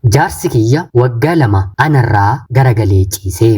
Jaarsi kiyya waggaa 2 anarraa garagalee ciise.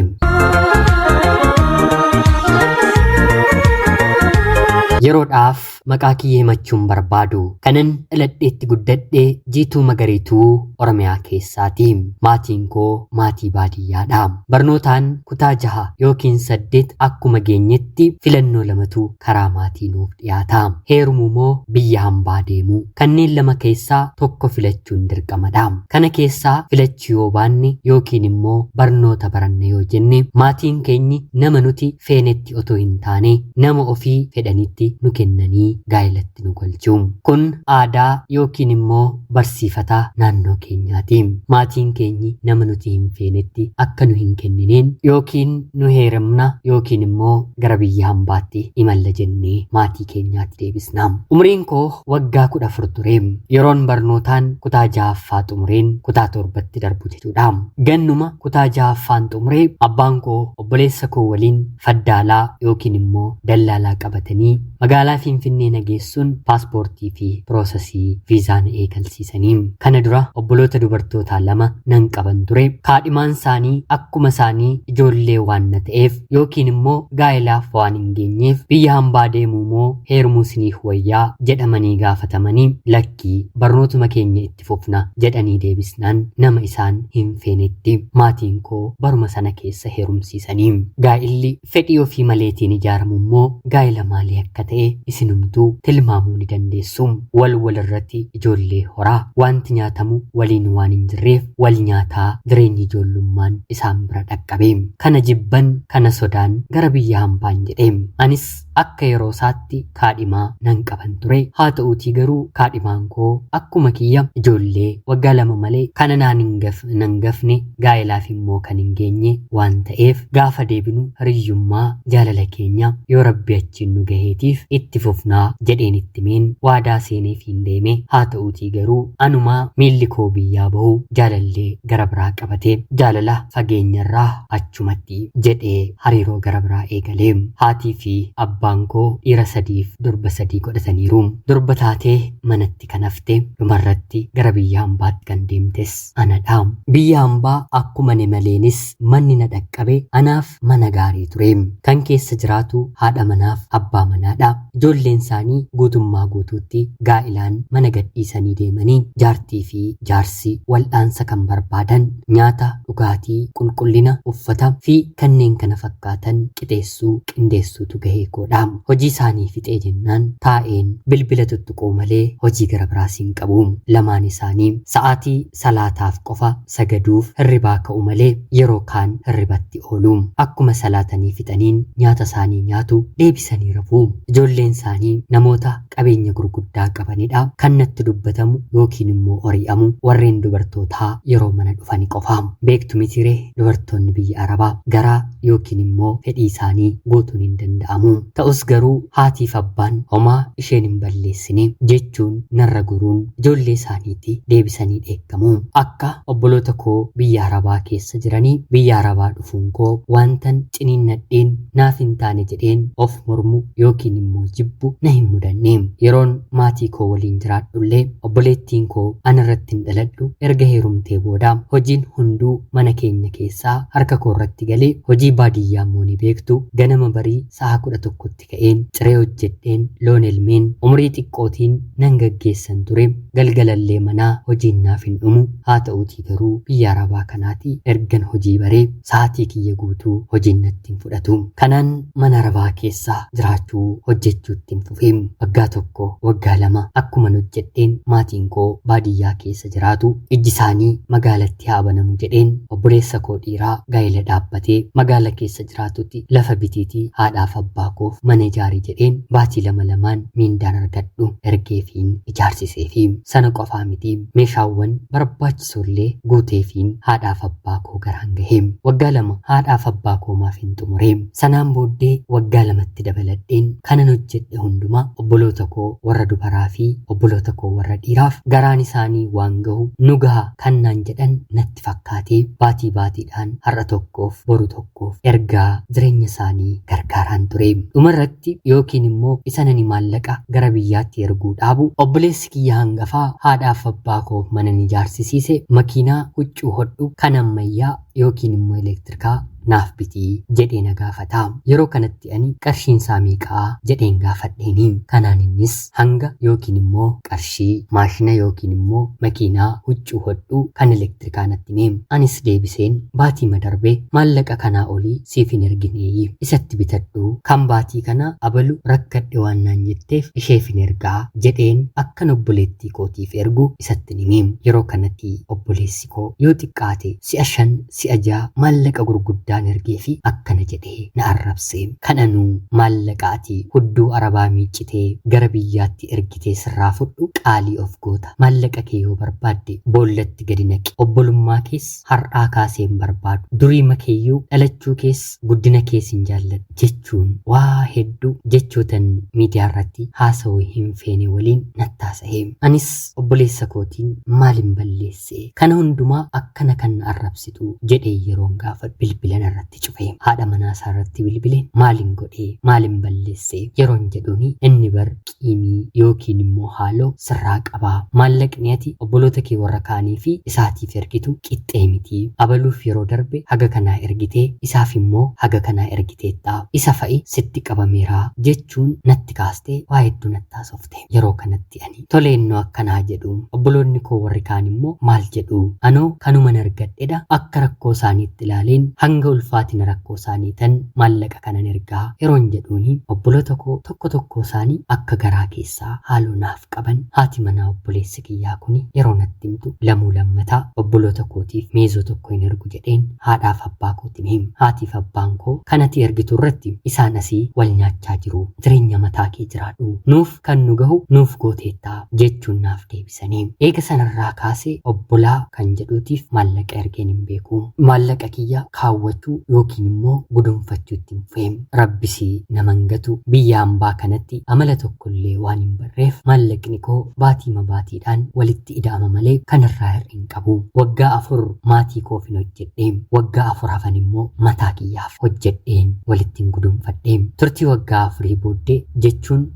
Yeroodhaaf maqaa kiyya himachuu hin barbaadu. Kanan dhaladheetti guddadhe Jiituu Magariituu Oromiyaa keessaati. Maatiin koo maatii baadiyyaadha. Barnootaan kutaa jaha yookiin saddeet akkuma geenyetti filannoo lamatu karaa maatii nuuf dhiyaata. Heerumuu moo biyya hambaa deemuu? Kanneen lama keessaa tokko filachuun dirqamadha. Kana keessaa filachuu yoo baanne yookiin immoo barnoota baranna yoo jenne maatiin keenyi nama nuti feenetti otoo hin taane nama ofii fedhanitti nu kennanii gaa'elatti nu galchu. Kun aadaa yookiin immoo barsiifata naannoo keenyaati. Maatiin keenyi nama nuti hin feenetti akka nu hin kennineen yookiin nu heerumna yookiin immoo gara biyya hambaatti imalla jennee maatii keenyaatti deebisna. Umriin koo waggaa 14 ture. Yeroon barnootaan kutaa ja'affaa xumureen kutaa torbatti darbu jechuudha. Gannuma kutaa ja'affaan xumuree abbaan koo obboleessa koo waliin faddaalaa yookiin immoo dallaalaa qabatanii magaalaa Finfinnee na geessuun paaspoortii fi piroosasii viizaa na eegalsiisanii. Kana dura obboloota dubartootaa lama nan qaban ture. Kaadhimaan isaanii akkuma isaanii ijoollee waan na ta'eef yookiin immoo gaa'elaaf waan hin geenyeef biyya hambaa deemuu moo heerumuu isiniif wayyaa jedhamanii gaafatamanii lakkii barnootuma keenya itti fufna jedhanii deebisnaan nama isaan hin feenetti maatiin koo baruma sana keessa heerumsiisanii. Gaa'illi fedhii ofii maleetiin ijaaramu immoo gaa'ila maalii akka ta'e isinumtuu tilmaamuu ni dandeessu. Wal walirratti ijoollee horaa wanti nyaatamu waliin waan hin jirreef wal nyaataa jireenyi ijoollummaan isaan bira dhaqqabe. Kana jibban kana sodaan gara biyya hambaan jedhe. Anis akka yeroo isaatti kaadhimaa nan qaban ture. Haa ta'uutii garuu kaadhimaan koo akkuma kiyya ijoollee waggaa 2 malee kana naan hin gafne gaa'elaaf immoo kan hin geenye waan ta'eef gaafa deebinu hiriyyummaa jaalala keenya yoo rabbi achiin nu gaheetiif itti fufnaa jedheen itti himeen waadaa seeneefiin deeme. Haa ta'uutii garuu anumaa miilli koo biyyaa bahu jaalallee gara biraa qabate jaalala fageenyarraa achumatti jedhee hariiroo gara biraa eegale. Haatii fi abbaan koo dhiira sadiif durba sadii godhataniiru. Durba taatee manatti kan hafte dhumarratti gara biyya hambaatti kan deemtes anadha. Biyya hambaa akkuma ani maleenis manni na dhaqqabe anaaf mana gaarii ture. Kan keessa jiraatu haadha manaaf abbaa manaadha. Ijoolleen isaanii guutummaa guutuutti gaa'ilaan mana gadhiisanii deemanii jaartii fi jaarsi wal'aansa kan barbaadan nyaata, dhugaatii, qulqullina, uffata fi kanneen kana fakkaatan qixeessuu qindeessuutu gahee koodha. Hojii isaanii fixee jennaan taa'een bilbila tuttuquu malee hojii gara biraas hin qabu. Lamaan isaanii sa'aatii salaataaf qofa sagaduuf hirribaa ka'u malee yeroo kaan hirribatti oolu. Akkuma salaatanii fixaniin nyaata isaanii nyaatu deebisanii rafu. Ijoolleen isaanii namoota qabeenya gurguddaa qabanidha. Kan natti dubbatamu yookiin immoo ori'amu warreen dubartootaa yeroo mana dhufani qofa. Beektu mitiree dubartoonni biyya Arabaa garaa yookiin immoo fedhii isaanii guutuun hin danda'amu. Ta'us garuu haatiif abbaan homaa isheen hin balleessine jechuun narra goruun ijoollee isaaniitti deebisanii dheekkamu. Akka obboloota koo biyya Arabaa keessa jiranii biyya Arabaa dhufuun koo wantan ciniinnadheen naaf hin taane jedheen of mormu yookiin immoo jibbu na hin mudanne. Yeroon maatii koo waliin jiraadhullee obboleettiin koo anarratti hin dhaladhu erga heerumtee booda hojiin hunduu mana keenya keessaa harka koo irratti galee hojii baadiyyaa immoo ni beektu ganama barii sa'a 11tti ka'een ciree hojjedheen loon elmeen umurii xiqqootiin nan gaggeessan ture galgalallee manaa hojiin naaf hin dhumu haa ta'uutii garuu biyya arabaa kanaati ergan hojii baree sa'aatii kiyya guutuu hojiin natti hin fudhatu. Kanaan mana arabaa keessa jiraachuu hojjechuutti hin fufe. Waggaa 1 waggaa 2 akkuman hojjedheen maatiin koo baadiyyaa keessa jiraatu ijji isaanii magaalatti haa banamu jedheen obboleessa koo dhiiraa gaa'ela dhaabbatee magaala keessa jiraatutti lafa bitiitii haadhaaf abbaa koof mana ijaari jedheen baatii lama lamaan miindaan argadhu ergeefiin ijaarsiseefi. Sana qofaa miti meeshaawwan barbaachisoollee guuteefiin haadhaaf abbaa koo garaan gahe. Waggaa 2 haadhaaf abbaa koo maaf hin xumure. Sanaan booddee waggaa 2tti dabaladheen kanan hojjedhe hundumaa obboloota koo warra dubaraa fi obboloota koo warra dhiiraaf garaan isaanii waan gahu nu gaha kan naan jedhan natti fakkaatee baatii baatiidhaan har'a tokkoof boru tokkoof ergaa jireenya isaanii gargaaraan ture. Dhumarratti Dhumarratti yookiin immoo isa nani maallaqa gara biyyaatti erguu dhaabu obboleessi kiyya hangafaa haadhaaf abbaa koo mana ni ijaarsisiise makiinaa huccuu hodhu kan ammayyaa yookiin immoo elektirikaa naaf bitii jedhee na gaafata. Yeroo kanatti ani qarshiin isaa meeqaa jedheen gaafadheeni. Kanaan innis hanga yookiin immoo qarshii maashina yookiin immoo makiinaa huccuu hodhuu kan elektirikaa natti hime. Anis deebiseen baatii darbee maallaqa kanaa olii siif hin ergineeyyi isatti bitadhu kan baatii kana abalu rakkadhe waan naan jetteef isheef hin ergaa jedheen akkan obboleettii kootiif ergu isatti hime. Yeroo kanatti obboleessi koo yoo xiqqaate si'a 5 si'a 6 maallaqa gurguddaa ergee fi akkana jedhee na arrabse. Kan anuu maallaqa ati hudduu arabaa miiccitee gara biyyaatti ergitee sirraa fudhu qaalii of goota. Maallaqa kee yoo barbaadde boollatti gadi naqi. Obbolummaa kees har'aa kaasee hin barbaadu. Durii makeeyyuu dhalachuu kees guddina kees hin jaalladhu jechuun waa hedduu jechootan miidiyaa irratti haasawuu hin feene waliin nattaasa'e. Anis obboleessa kootiin maalin balleesse? Kana hundumaa akkana kan na arrabsitu jedhee yeroon gaafadhu bilbila irratti cufe. Haadha manaa isaa irratti bilbileen maalin godhee maalin balleesse yeroon jedhuuni inni bar qiimii yookiin immoo haaloo sirraa qabaa. Maallaqni ati obboloota kee warra kaanii fi isaatiif ergitu qixxee miti. Abaluuf yeroo darbe haga kanaa ergitee isaaf immoo haga kanaa ergiteetta. Isa fa'i sitti qabameeraa jechuun natti kaastee waa hedduu natti haasofte. Yeroo kanatti ani toleennoo akkanaa jedhu obboloonni koo warri kaan immoo maal jedhu anoo kanuman argadhedha akka rakkoo isaaniitti ilaaleen hanga ulfaatina rakkoo isaanii tan maallaqa kanan ergaa yeroon jedhuuni obboloota koo tokko tokko isaanii akka garaa keessaa haaloo naaf qaban haati manaa obboleessi kiyyaa kuni yeroo natti himtu lamuu lammataa obboloota kootiif meezoo tokko hin ergu jedheen haadhaaf abbaa kootiin him. Haatiif abbaan koo kanati ergitu irratti isaan asii wal nyaachaa jiru. Jireenya mataa kee jiraadhu. Nuuf kan nu gahu nuuf gooteettaa jechuun naaf deebisanii. Eega sanarraa kaasee obbolaa kan jedhuutiif maallaqa ergeen hin beeku. Maallaqa kiyya kaawwachuu yookiin immoo gudunfachuu itti hin fe'em. Rabbisii naman gatu biyya hambaa kanatti amala tokkollee waan hin barreef maallaqni koo baatiima baatiidhaan walitti ida'ama malee kanarraa hir'in qabu. Waggaa 4 maatii koof hin hojjedheem. Waggaa 4 hafan immoo mataa kiyyaaf hojjedheen walitti hin gudunfadheem. Turtii waggaa 4 booddee jechuun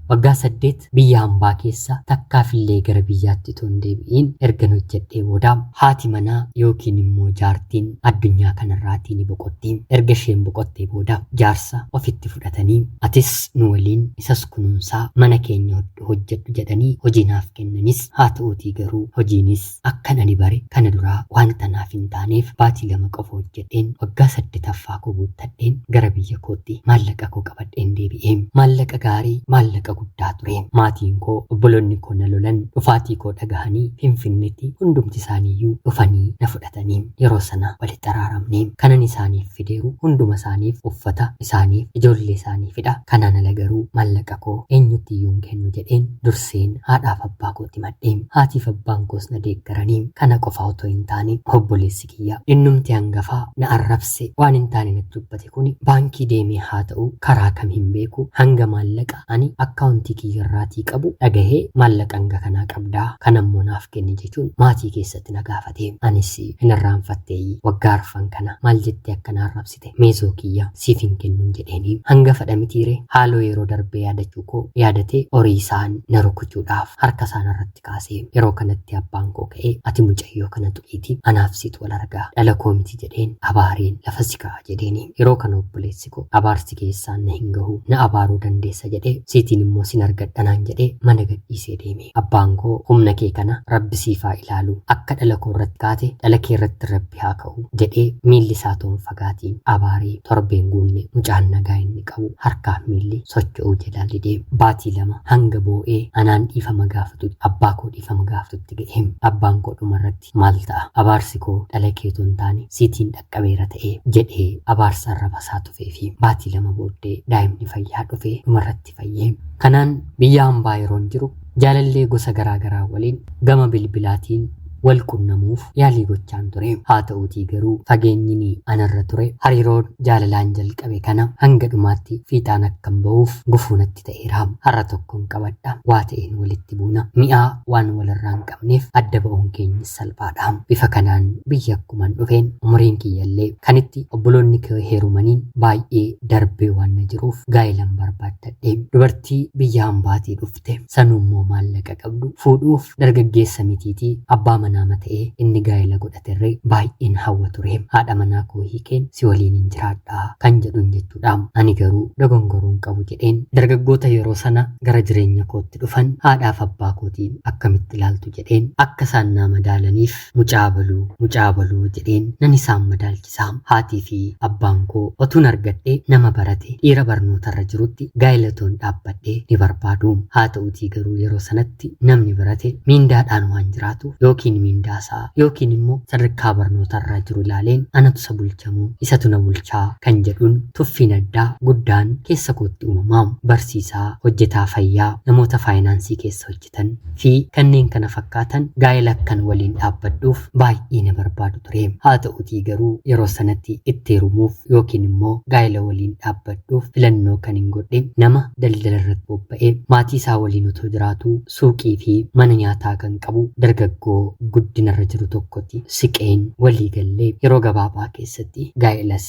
waggaa 8 biyya hambaa keessa takkaafillee gara biyyaatti otoo hin deebi'iin ergan hojjedhee booda haati manaa yookiin immoo jaartiin addunyaa kanarraatii ni boqotti. Erga isheen boqottee booda jaarsa ofitti fudhatanii atis nu waliin isas kunuunsaa mana keenya hojjedhu jedhanii hojii naaf kennanis haa ta'uutii garuu hojiinis akkan ani bare kana duraa wanta naaf hin taaneef baatii 2 qofa hojjedheen waggaa 8ffaa koo guuttadheen gara biyya kootti maallaqa koo qabadheen deebi'ee. Maallaqa gaarii maallaqa guddaa ture. Maatiin koo obboloonni koo na lolan dhufaatii koo dhagahanii Finfinneetti hundumti isaaniiyyuu dhufanii na fudhatanii yeroo sana walitti araaramne. Kanan isaaniif fideeru hunduma isaaniif uffata isaaniif ijoollee isaaniifidha. Kanaan ala garuu maallaqa koo eenyutti iyyuu hin kennu jedheen durseen haadhaaf abbaa kootti madhee. Haatiif abbaan koos na deeggaranii kana qofa otoo hin taane obboleessi kiyya innumti hangafaa na arrabse waan hin taane natti dubbate kuni baankii deemee haa ta'u karaa kam hin beeku hanga maallaqa ani akkaawuntii kiyyarraatii qabu dhagahee maallaqa hanga kanaa qabdaa kanammoo naaf kenni jechuun maatii keessatti na gaafate. Anis hin irraanfatteeyi waggaa arfan kana maal jettee akka na arrabsite meezoo kiyya siif hin kennuun jedheeni hanga fadha mitiire haaloo yeroo darbee yaadachuu koo yaadatee horii isaan na rukuchuudhaaf harka isaan irratti kaasee yeroo kanatti abbaan koo ka'ee ati mucayyoo kana tuqiitii anaaf situ wal argaa dhala koo miti jedheen abaareen lafa si ka'a jedheeni yeroo kana obboleessi koo abaarsi keessaan na hin gahu na abaaruu dandeessa jedhee siitiin immoo sin argadhanaan jedhee mana gadhiisee deeme. Abbaan koo humna kee kana rabbi siifaa ilaalu akka dhala koo irratti kaate dhala kee irratti rabbi haa ka'u jedhee miilli isaa toon fagaatiin abaaree torbeen guunne mucaan nagaa inni qabu harkaaf miilli socho'uu jalaa didee baatii 2 hanga boo'ee anaan dhiifama gaafatutti abbaa koo dhiifama gaafatutti ga'e. Abbaan koo dhumarratti maal ta'a abaarsi koo dhala kee otoo hin taane siitiin dhaqqabeera ta'e jedhee abaarsa arraba isaa tufee fi baatii 2 booddee daa'imni fayyaa dhufee dhumarratti fayyee. Kanaan biyya hambaa yeroon jiru jaalallee gosa garaa garaa waliin gama bilbilaatiin wal qunnamuuf yaalii gochaan ture. Haa ta'uutii garuu fageenyini anarra ture hariiroon jaalalaan jalqabe kana hanga dhumaatti fiixaan akkan ba'uuf gufuu natti ta'eera. Har'a tokkoon qabadha. Waa ta'een walitti buuna. Mi'aa waan walirraa hin qabneef adda ba'uun keenyis salphaadha. Bifa kanaan biyya akkuman dhufeen umuriin kiyyallee kan itti obboloonni koo heerumaniin baay'ee darbee waan na jiruuf gaa'ilan barbaaddadhe. Dubartii biyya hambaatii dhufte sanuummoo maallaqa qabdu fuudhuuf dargaggeessa mitiitii abbaa manaama ta'ee inni gaa'ela godhaterree baay'een hawwa ture. Haadha manaa koo hiikeen si waliin hin jiraadha kan jedhuun jechuudha. Ani garuu dogongoruun qabu jedheen dargaggoota yeroo sana gara jireenya kootti dhufan haadhaaf abbaa kootiin akkamitti ilaaltu jedheen akka isaan naa madaalaniif mucaa baluu mucaa baluu jedheen nan isaan madaalchisa. Haatii fi abbaan koo otuun argadhee nama barate dhiira barnootarra jirutti gaa'ela otoon dhaabbadhee ni barbaadu. Haa ta'uutii garuu yeroo sanatti namni barate miindaadhaan waan jiraatuuf yookiin miindaasaa yookiin immoo sadarkaa barnootarra jiru ilaaleen anatu isa bulchamuu isatu na bulchaa kan jedhuun tuffiin addaa guddaan keessa kootti uumamaa. Barsiisaa, hojjetaa fayyaa, namoota faayinaansii keessa hojjetan fi kanneen kana fakkaatan gaa'ela akkan waliin dhaabbadhuuf baay'ee na barbaadu ture. Haa ta'uutii garuu yeroo sanatti itti heerumuuf yookiin immoo gaa'ela waliin dhaabbadhuuf filannoo kan hin godhe nama daldala irratti bobba'ee maatii isaa waliin otoo jiraatu suuqii fi mana nyaataa kan qabu dargaggoo guddinarra jiru tokkotti siqeen walii gallee yeroo gabaabaa keessatti gaa'elas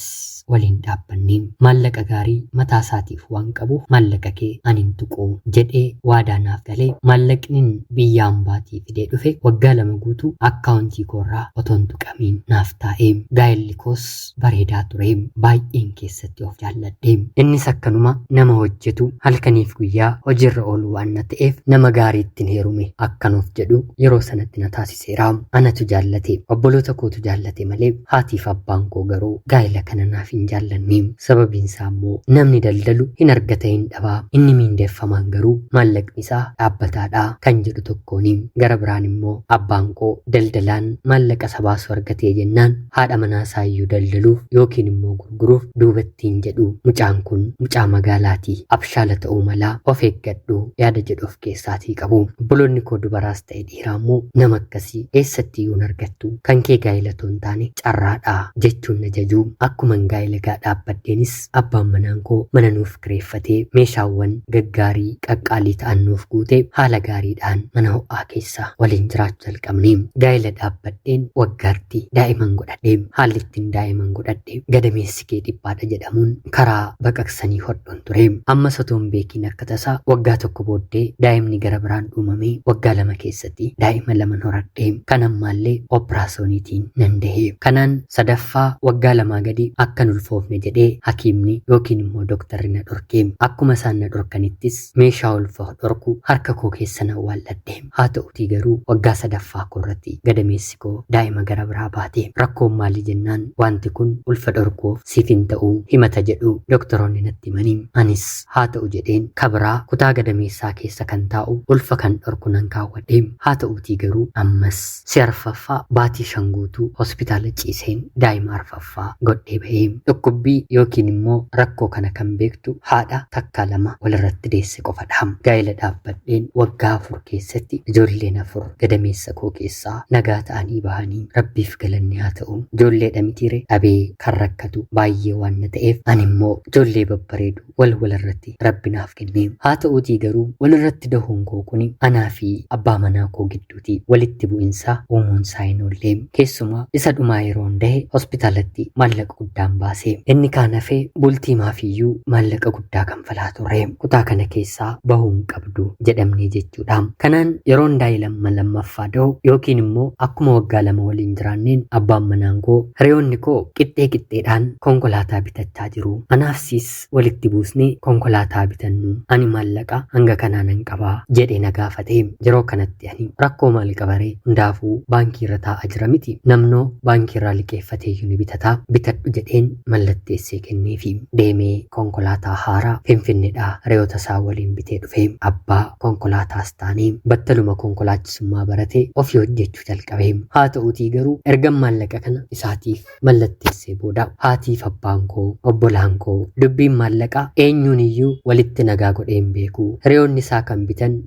waliin dhaabbanne. Maallaqa gaarii mataa isaatiif waan qabuuf maallaqa kee ani hin tuqu jedhee waadaa naaf galee maallaqni biyya hambaatii fidee dhufe waggaa 2 guutuu akkaawuntii koorraa otoo hin tuqamiin naaf taa'e. Gaa'elli koos bareedaa ture. Baay'een keessatti of jaalladhe. Innis akkanuma nama hojjetu halkaniif guyyaa hojiirra oolu waan na ta'eef nama gaarii ittiin heerume akkan of jedhu yeroo sanatti na taasiseera. Anatu jaallate, obboloota kootu jaallate malee haatiif abbaan koo garuu gaa'ela kana naaf hin jaallanne. Sababiin isaa immoo namni daldalu hin argata hin dhabaa, inni miindeeffamaan garuu maallaqni isaa dhaabbataadha kan jedhu tokkooni. Gara biraan immoo abbaan koo daldalaan maallaqa isa baasu argatee jennaan haadha manaa isaa iyyuu daldaluuf yookiin immoo gurguruuf duubatti hin jedhu. Mucaan kun mucaa magaalaati, abshaala ta'uu malaa, of eeggadhu yaada jedhu of keessaatii qabu. Obboloonni koo dubaraas ta'e dhiiraa immoo nama akkasii eessatti iyyuu hin argattu, kan kee gaa'ela otoo hin taane carraadha jechuun na jaju. Akkuman gaa'ela gaa dhaabbadheenis abbaan manaan koo mana nuuf kireeffatee meeshaawwan gaggaarii qaqqaalii ta'an nuuf guute haala gaariidhaan mana ho'aa keessa waliin jiraachuu jalqabne. Gaa'ela dhaabbadheen waggaatti daa'iman godhadhe. Haalli ittiin daa'iman godhadhe gadameessi kee dhiphaadha jedhamuun karaa baqaqsanii hodhuun ture. Ammas otoo hin beekiin akka tasaa waggaa 1 booddee daa'imni gara biraan uumamee waggaa 2 keessatti daa'ima 2 horadhe. Kan ammaallee operaasoniitiin nan dahe. Kanaan sadaffaa waggaa 2 gadi akkan ulfoofne jedhee hakiimni yookiin immoo dooktarri na dhorke. Akkuma isaan na dhorkanittis meeshaa ulfa dhorku harka koo keessa na awwaalladhe. Haa ta'utii garuu waggaa sadaffaa koo irratti gadameessi koo daa'ima gara biraa baate. Rakkoon maali jennaan wanti kun ulfa dhorkuuf siif hin ta'u himata jedhu doktoroonni natti himanii. Anis haa ta'u jedheen kabraa kutaa gadameessaa keessa kan taa'u ulfa kan dhorku nan kaawwadhe. Haa ta'utii garuu ammas si'a arfaffaa baatii 5 guutuu hospitaala ciiseen daa'ima arfaffaa godhee ba'e. Dhukkubbii yookiin immoo rakkoo kana kan beektu haadha takka 2 walirratti deesse qofadha. Gaa'ela dhaabbadheen waggaa 4 keessatti ijoolleen 4 gadameessa koo keessaa nagaa ta'anii bahanii rabbiif galanni haa ta'u. Ijoolleedha mitiire dhabee kan rakkatu baay'ee waan na ta'eef ani immoo ijoollee babbareedu wal walirratti rabbi naaf kenne. Haa ta'uutii garuu walirratti dahuun koo kuni anaa fi abbaa manaa koo gidduuti walitti bu'insa uumuun isaa hin oolle. Keessumaa isa dhumaa yeroon dahe hospitaalatti maallaqa guddaan baase. Inni kaan hafee bultii maafiyyuu maallaqa guddaa kanfalaa turre. Kutaa kana keessaa bahuu hin qabdu jedhamnee jechuudha. Kanaan yeroon daa'ima lammaffaa dahu yookiin immoo akkuma waggaa 2 waliin jiraanneen abbaan manaan koo hiriyoonni koo qixxee qixxeedhaan konkolaataa bitachaa jiru. Anaaf siis walitti buusnee konkolaataa bitannu. Ani maallaqa hanga kanaa nan qabaa jedhee na gaafate. Yeroo kanatti ani rakkoo maal qabaree hundaafuu baankii irra taa'aa jira miti. Namnoo baankii irraa liqeeffatee iyyuu ni bitata. Bitadhu jedheen mallatteessee kenneefi. Deemee konkolaataa haaraa Finfinneedhaa hiriyoota isaa waliin bitee dhufe. Abbaa konkolaataas taanee battaluma konkolaachisummaa barate ofii hojjechuu jalqabe. Haa ta'uutii garuu ergan maallaqa kana isaatiif mallatteessee booda haatiif abbaan koo obbolaan koo dubbiin maallaqaa eenyuun iyyuu walitti nagaa godhee hin beeku. Hiriyoonni isaa kan bitan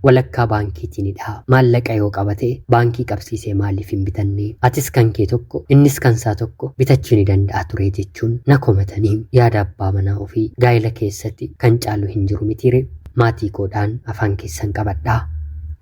Walakkaa baankiitiinidha. Maallaqa yoo qabate baankii qabsiisee maaliif hin bitanne? Atis kan kee tokko innis kan isaa tokko bitachuu ni danda'a ture jechuun na komatanii. Yaada abbaa manaa ofii gaa'ela keessatti kan caalu hin jiru mitiire. Maatii koodhaan afaan keessan qabadhaa.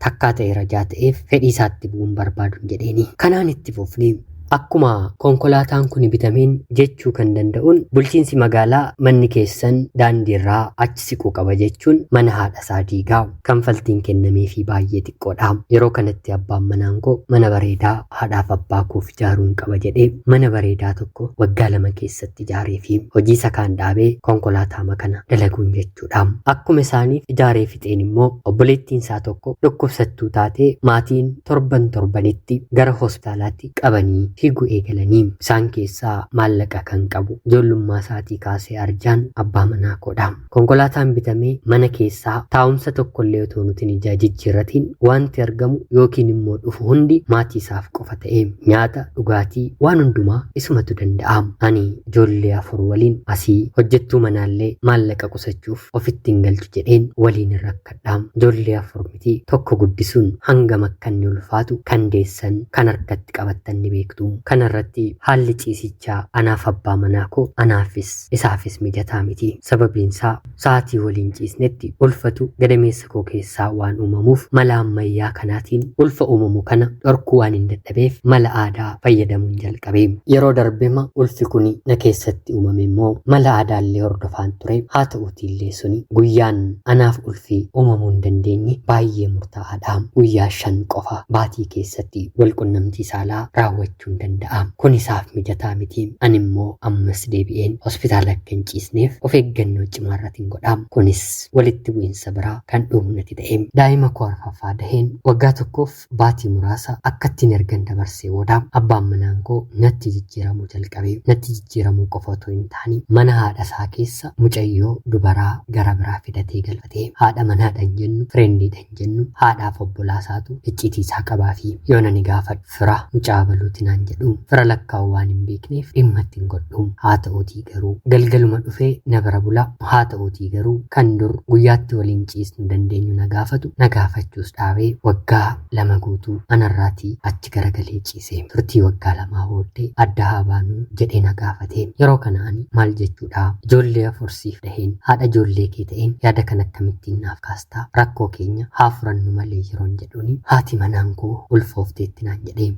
Takkaa ta'e rajaa ta'eef fedhii isaatti bu'uun barbaadu jedheeni. Kanaan itti fufne. Akkuma konkolaataan kun bitameen jechuu kan danda'uun bulchiinsi magaalaa manni keessan daandiirraa achi siquu qaba jechuun mana haadha isaa diigaa. Kanfaltiin kennameefii baay'ee xiqqoodha. Yeroo kanatti abbaan manaan koo mana bareedaa haadhaaf abbaa koof ijaaruun qaba jedhee mana bareedaa tokko waggaa 2 keessatti ijaaree fi hojii isa kaan dhaabee konkolaataa kana dalaguun jechuudha. Akkuma isaaniif ijaaree fixeen immoo obboleettiin isaa tokko dhukkubsattuu taatee maatiin torban torbanitti gara hospitaalaatti qabanii fiiguu eegalanii. Isaan keessaa maallaqa kan qabu ijoollummaa isaatii kaasee arjaan abbaa manaa koodha. Konkolaataan bitamee mana keessaa taa'umsa tokkollee otoo nuti hin jijjiirratiin wanti argamu yookiin immoo dhufu hundi maatii isaaf qofa ta'e. Nyaata, dhugaatii, waan hundumaa isumatu danda'a. Ani ijoollee 4 waliin asii hojjettuu manaallee maallaqa qusachuuf ofitti hin galchu jedheen waliin hin rakkadha. Ijoollee 4 miti tokko guddisuun hangam akka inni ulfaatu kan deessan kan harkatti qabattan ni beektu. Kanarratti haalli ciisichaa anaaf abbaa manaa koo anaafis isaafis mijataa miti. Sababiin isaa sa'aatii waliin ciisnetti ulfatu gadameessa koo keessaa waan uumamuuf mala ammayyaa kanaatiin ulfa uumamu kana dhorkuu waan hin dadhabeef mala aadaa fayyadamuun jalqabe. Yeroo darbema ulfi kun na keessatti uumame immoo mala aadaallee hordofaan ture. Haa ta'uutiillee suni guyyaan anaaf ulfi uumamuu hin dandeenye baay'ee murtaa'aadha. Guyyaa 5 qofa baatii keessatti walqunnamtii saalaa raawwachuu hin danda'a. Kun isaaf mijataa miti. Ani immoo ammas deebi'een hospitaala akka hin ciisneef of eeggannoo cimaa irratti hin godha. Kunis walitti bu'iinsa biraa kan dhumu natti ta'e. Daa'ima koo arfaffaa daheen waggaa tokkoof baatii muraasa akkattiin ergan dabarsee booda abbaan manaan koo natti jijjiiramuu jalqabe. Natti jijjiiramuu qofa otoo hin taane mana haadha isaa keessa mucayyoo dubaraa gara biraa fidatee galfatee haadha manaadhaan jennu, fireendiidhaan jennu, haadhaaf obbolaasaatu icciitii isaa qabaa fi yoo nani gaafadhu fira mucaa baluuti naan jedhu. Fira lakkaa'uu waan hin beekneef dhimma ittiin godhu. Haa ta'uutii garuu galgaluma dhufee na bira bula. Haa ta'uutii garuu kan dur guyyaatti waliin ciisnu dandeenyu na gaafatu na gaafachuus dhaabee waggaa 2 guutuu anarraatii achi garagalee ciise. Turtii waggaa 2 booddee adda haa baanuu jedhee na gaafate. Yeroo kana ani maal jechuudha? Ijoollee 4 siif dhaheen haadha ijoollee kee ta'een yaada kan akkamittiin naaf kaastaa? Rakkoo keenya haa furannu malee yeroon jedhuuni haati manaan koo ulfoofteetti naan jedhee.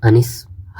Anis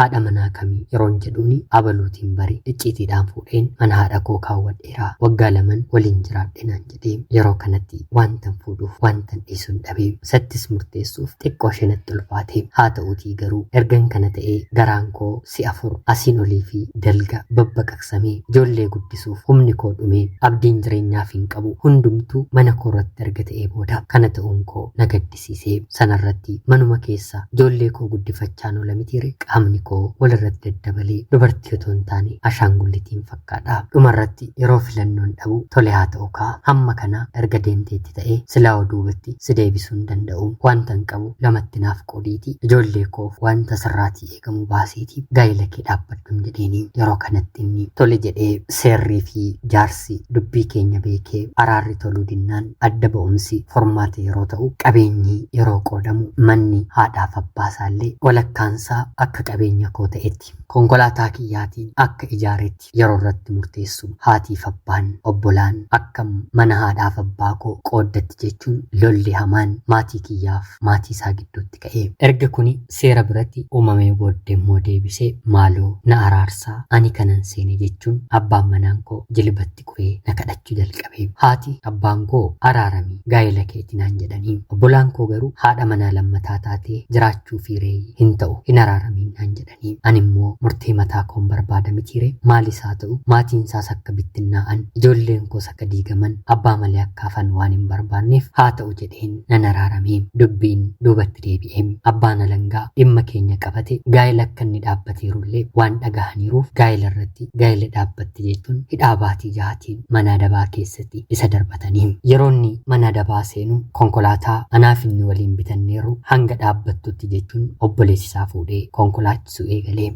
haadha manaa kamii yeroon jedhuuni abaluutiin bari icciitiidhaan fuudheen mana haadha koo kaawwadheera. Waggaa 2 waliin jiraadhe naan jedhee. Yeroo kanatti wantan fuudhuuf wantan dhiisuun dhabee sattis murteessuuf xiqqoo ishee natti ulfaate. Haa ta'uutii garuu ergan kana ta'ee garaan koo si'a 4 asiin olii fi dalga babbaqaqsamee ijoollee guddisuuf humni koo dhumee abdiin jireenyaaf hin qabu hundumtuu mana koo irratti erga ta'ee booda kana ta'uun koo na gaddisiisee. Sanarratti manuma keessa ijoollee koo guddifachaa oola mitiire qaamni koo walirratti daddabalee dubartii otoo hin taane ashaangullitiin fakkaadha. Dhumarratti yeroo filannoon dhabu tole haa ta'u kaa hamma kana erga deemteetti ta'ee silaa duubatti si deebisuu hin danda'u. Wanta hin qabu lamatti naaf qoodiiti ijoollee koof wanta sirraatii eegamu baaseeti gaa'ela kee dhaabbadhu jedheeni. Yeroo kanatti inni tole jedhee seerrii fi jaarsi dubbii keenya beekee araarri toluu dinnaan adda ba'umsi formaata yeroo ta'u qabeenyi yeroo qoodamu manni haadhaaf abbaa isaallee walakkaansaa akka qabeenya koo ta'etti konkolaataa kiyyaatiin akka ijaaretti yeroo irratti murteessu haatiif abbaan obbolaan akka mana haadhaaf abbaa koo qooddatti jechuun lolli hamaan maatii kiyyaaf maatii isaa gidduutti ka'e. Erga kuni seera biratti uumamee booddee immoo deebisee maaloo na araarsaa ani kanan seene jechuun abbaan manaan koo jilbatti kufee na kadhachuu jalqabe. Haati abbaan koo araaramii gaa'ela keetti naan jedhanii obbolaan koo garuu haadha manaa lammataa taatee jiraachuu fi reeyi hin ta'u hin araaramiin naan jedhanii. Ani immoo murtee mataa koon barbaada mitiire maalis haa ta'u maatiin isaas akka bittinnaa'an ijoolleen koos akka diigaman abbaa malee akka hafan waan hin barbaanneef haa ta'u jedheen nan araaramee. Dubbiin duubatti deebi'ee abbaan alangaa dhimma keenya qabate gaa'ela akka inni dhaabbateerullee waan dhagahaniiruuf gaa'ela irratti gaa'ela dhaabbatte jechuun hidhaa baatii 6tiin mana adabaa keessatti isa darbatanii. Yeroo inni mana adabaa seenu konkolaataa anaaf inni waliin bitanneeru hanga dhaabbattutti jechuun obboleessi isaa fuudhee konkolaachisuu eegalee.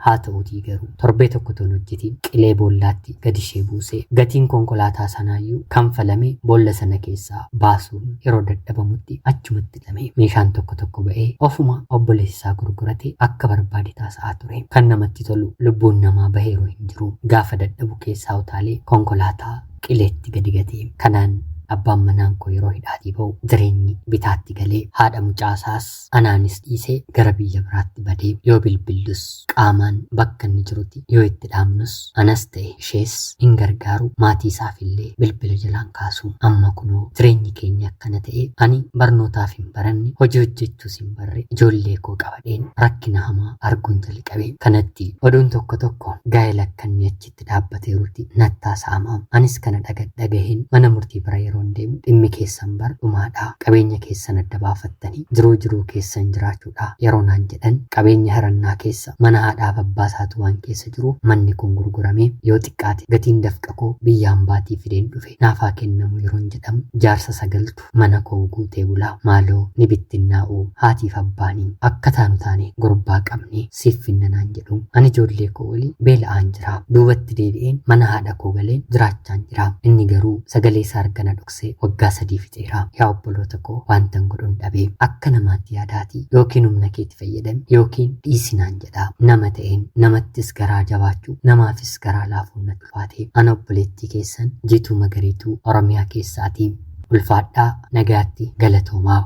Haa ta'uutii garuu torbee tokko otoo hin hojjetiin qilee boollaatti gadi ishee buuse. Gatiin konkolaataa sanaayyuu kanfalamee boolla sana keessaa baasuun yeroo dadhabamutti achumatti hidhame. Meeshaan tokko tokko ba'ee ofuma obboleessa isaa gurgurate akka barbaade taasa'aa ture. Kan namatti tolu lubbuun namaa baheeru hin jiru. Gaafa dadhabu keessaa utaalee konkolaataa qileetti gadi gate. Kanaan abbaan manaan koo yeroo hidhaatii ba'u jireenyi bitaatti galee haadha mucaasaas anaanis dhiisee gara biyya biraatti badee yoo bilbillus qaamaan bakka inni jirutti yoo itti dhaamnus anas ta'e ishees hin gargaaru, maatii isaaf illee bilbila jalaan kaasu. Amma kunoo jireenyi keenya akkana ta'e, ani barnootaaf hin baranne, hojii hojjechuus hin barre, ijoollee koo qabadheen rakkina hamaa arguun jalqabe. Kanatti oduun tokko tokko gaa'ela akka inni achitti dhaabbateerutti nattaasa'ama. Anis kana dhagaheen mana murtii bira yeroo deemu, dhimmi keessan bar dhumaadha, qabeenya keessan adda baafattanii jiruu jiruu keessan jiraachuudha yeroo naan jedhan, qabeenya hirannaa keessa mana haadhaaf abbaa isaatu waan keessa jiru, manni kun gurguramee yoo xiqqaate gatiin dafqa koo biyya hambaatii fideen dhufe naafaa kennamu yeroon jedhamu, jaarsa sagaltu mana koo guutee bulaa, maaloo ni bittinnaa'u, haatiif abbaanii akka taanu taane gurbaa qabne siif finna naan jedhu. Ani ijoollee koo waliin beela'aan jira. Duubatti deebi'een mana haadha koo galeen jiraachaan jira. Inni garuu sagalee isaa argana dhoksee waggaa 3 fixeera. Yaa obboloota koo, wantan godhuun dhabee, akka namaatti yaadaatii yookiin humna keetti fayyadame yookiin dhiisinaan jedha. Nama ta'een namattis garaa jabaachuu, namaafis garaa laafuun natti ulfaate. Ana obboleettii keessan Jiituu Magariituu Oromiyaa keessaatii. Ulfaadhaa, nagaatti, galatoomaa.